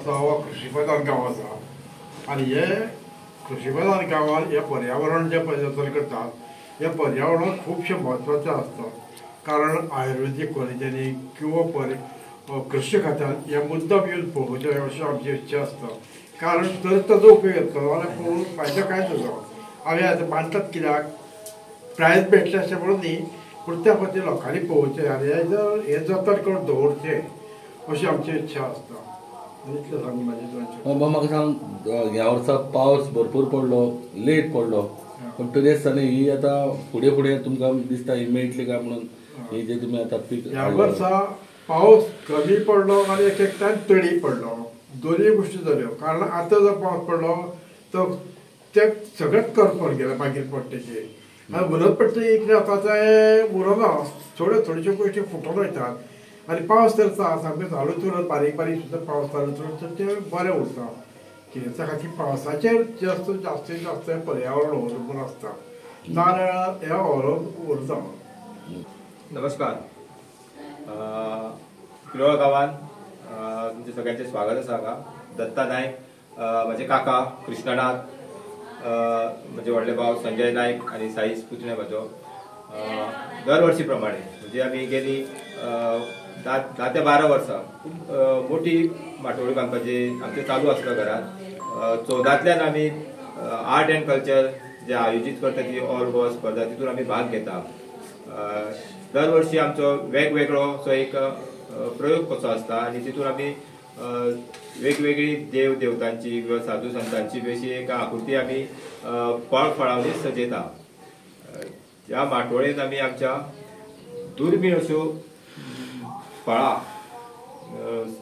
आसा हो कृशी प्रधान गांव आसा आनी हे कृशी प्रधान गांवांत हें पर्यावरण जें जतन करतात हें पर्यावरण खुबशें म्हत्वाचें आसता. कारण आयुर्वेदीक कॉलेजांनी किंवा कृशी खात्यान हे मुद्दाम येवन पळोवचें अशें आमची इच्छा आसता. कारण तर ताजो उपयोग येतलो जाल्यार पळोवन फायदो कांयच जावं. आमी आतां बांदतात कित्याक प्रायज मेळटलें अशें म्हणून न्ही, पूण त्या खातीर लोकांनी पळोवचें आनी हें जतन करून दवरचें अशी आमची इच्छा आसता. इतलें सांगून म्हाजें. म्हाका सांग, ह्या वर्सा पावस भरपूर पडलो, लेट पडलो, पूण तरी आसतना ही आतां फुडें फुडें तुमकां दिसता ही मेळटली काय म्हणून ही जे तुमी आतां पीक? ह्या वर्सा पावस कमी पडलो आनी एक एक टायम तडी पडलो, दोनूय गोश्टी जाल्यो. कारण आतां जो पावस पडलो तो ते सगळेच करपन गेले मागीर पडटेचे आनी उरत पडटे कितें जाता तें उरना, थोड्यो थोड्यो गोश्टी फुटून वयतात आनी पावस तर सामकें चालूच उरत, बारीक बारीक सुद्दां पावस चालूच उरत तर तें बरें उरता. त्या खातीर पावसाचेर जास्त जास्तीत जास्त पर्यावरण अवलंबून आसता, नाजाल्यार हें अवलंबून उरता. नमस्कार, पिलोळ गांवांत तुमचें सगळ्यांचें स्वागत आसा. हांगा दत्ता नायक, म्हजे काका कृष्णनाथ, म्हजे व्हडले भाव संजय नायक आनी साईश पुतणे म्हजो. दर वर्सी प्रमाणे म्हणजे आमी गेली 10 ते 12 वर्सां खूब मोठी माटोळी बांदपाची आमचें चालू आसता घरांत. 14तल्यान आमी आर्ट एंड कल्चर जे आयोजीत करता ती ऑल गोवा स्पर्धा, तितून आमी भाग घेता. दर वर्सी आमचो वेगवेगळो असो एक प्रयोग कसो आसता आनी तितून आमी वेगवेगळी देव देवतांची किंवा साधू संतांची अशी एक आकृती आमी फळ फळांनी सजयता. ह्या माटोळेन आमी आमच्या दुर्मीळ अश्यो फळां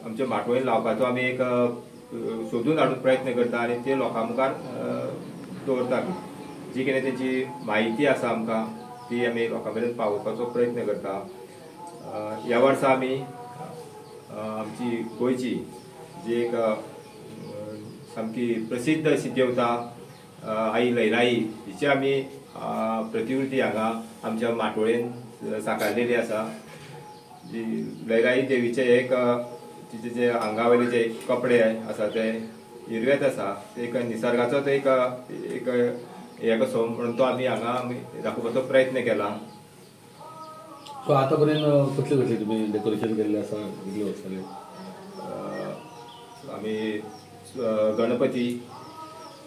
आमच्या माटोळेन लावपाचो आमी एक सोदून हाडून प्रयत्न करता आनी ते लोकां मुखार दवरता. आमी जी कितें तेची म्हायती आसा आमकां ती आमी लोकां मेरेन पावोवपाचो प्रयत्न करता. ह्या वर्सा आमी आमची गोंयची जी एक सामकी प्रसिद्ध अशी देवता आई लैराई हिची आमी प्रतिकृती हांगा आमच्या माटोळेन साकारलेली आसा. जी लैराई देवीचे एक तिचे जे आंगा वयले जे कपडे आसा ते हिरवेच आसा, एक निसर्गाचोच एक एक हे कसो म्हणून तो आमी हांगा आमी दाखोवपाचो प्रयत्न केला. सो आतां पर्यंत कसले कसले तुमी डेकोरेशन केल्लें आसा कितले वर्सां जाले? आमी गणपती,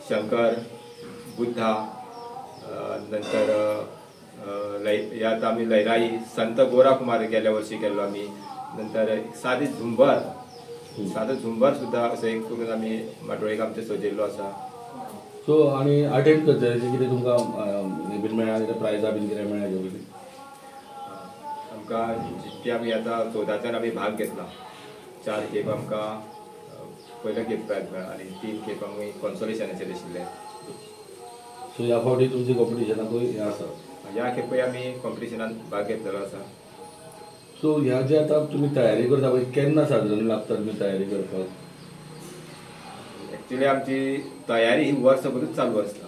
शंकर, बुद्धा, नंतर ह्या आमी लैराई, संत गोरा कुमार गेल्या वर्सी केल्लो आमी, नंतर सादी झुंबर, सादो झुंबर सुद्दां असो एक करून आमी माटोळेक आमचें सजयल्लो आसा. सो आनी आर्ट एंड कल्चराचें कितें तुमकां हें बीन मेळ्ळां, कितें प्रायजां बीन कितें मेळ्ळां हेजे पयलीं? आमकां जितके आमी आतां 14तल्यान आमी भाग घेतला, 4 खेप आमकां पयले खेप प्रायज मेळ्ळा आनी 3 खेप आमी कॉन्सोलेशनाचेर आशिल्ले. सो ह्या फावटी तुमच्या कॉम्पिटिशनाकूय हें आसा? ह्या खेपय आमी कॉम्पिटिशनान भाग घेतलेलो आसा. सो ह्या जे आतां तुमी तयारी करता पळय, केन्ना सादारण लागता तुमी तयारी करपाक? एक्चुली आमची तयारी ही वर्सभरूच चालू आसता.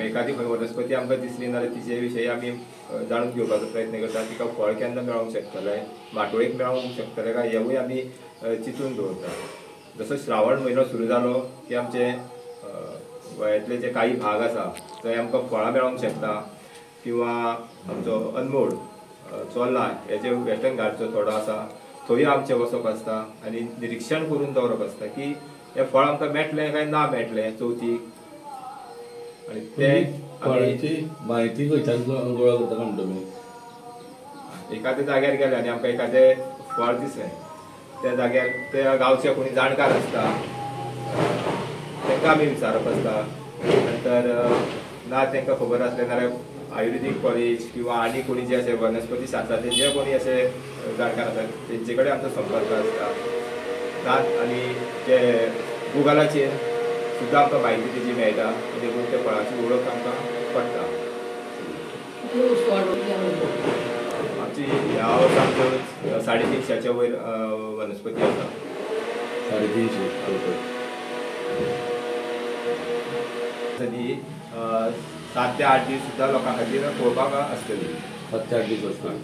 एखादी खंय वनस्पती आमकां दिसली नाल्यार तिचे विशयी आमी जाणून घेवपाचो प्रयत्न करता. तिका फळ केन्ना मेळोंक शकतलें, माटोळेक मेळोंक शकतलें काय हेवूय आमी चिंतून दवरता. जसो श्रावण म्हयनो सुरू जालो की आमचे गोंयांतले जे काही भाग आसा थंय आमकां फळां मेळोंक शकता किंवा आमचो अनमोड चोर्ला हे जे वेस्टर्न घाटचो थोडो आसा थंय आमचें वचप आसता आनी निरिक्षण करून दवरप आसता की हें फळ आमकां मेळटलें काय ना मेळटलें चवथीक. आनी ते फळांची म्हायती खंयच्यान गोळा करता म्हणटा तुमी? एखाद्या जाग्यार गेले आनी आमकां एखादें फळ दिसलें त्या जाग्यार त्या गांवचे कोणी जाणकार आसता तांकां आमी विचारप आसता. नंतर ना तांकां खबर आसलें नाल्यार आयुर्वेदीक कॉलेज किंवा आनी कोणी जे अशे वनस्पती शास्त्राचे जे कोणी अशे जाणकार आसात तेंचे कडेन आमचो संपर्क आसता. ना आनी ते गुगलाचेर सुद्दां आमकां म्हायती तेजी मेळटा, देखून त्या फळाची वळख आमकां पडटा. आमची ह्या वर्सा आमच्यो 350च्या वयर वनस्पती आसा. 350 तरी 7 ते 8 दीस सुद्दां लोकां खातीर पळोवपाक आसतली. 7 ते 8 दीस आसतली.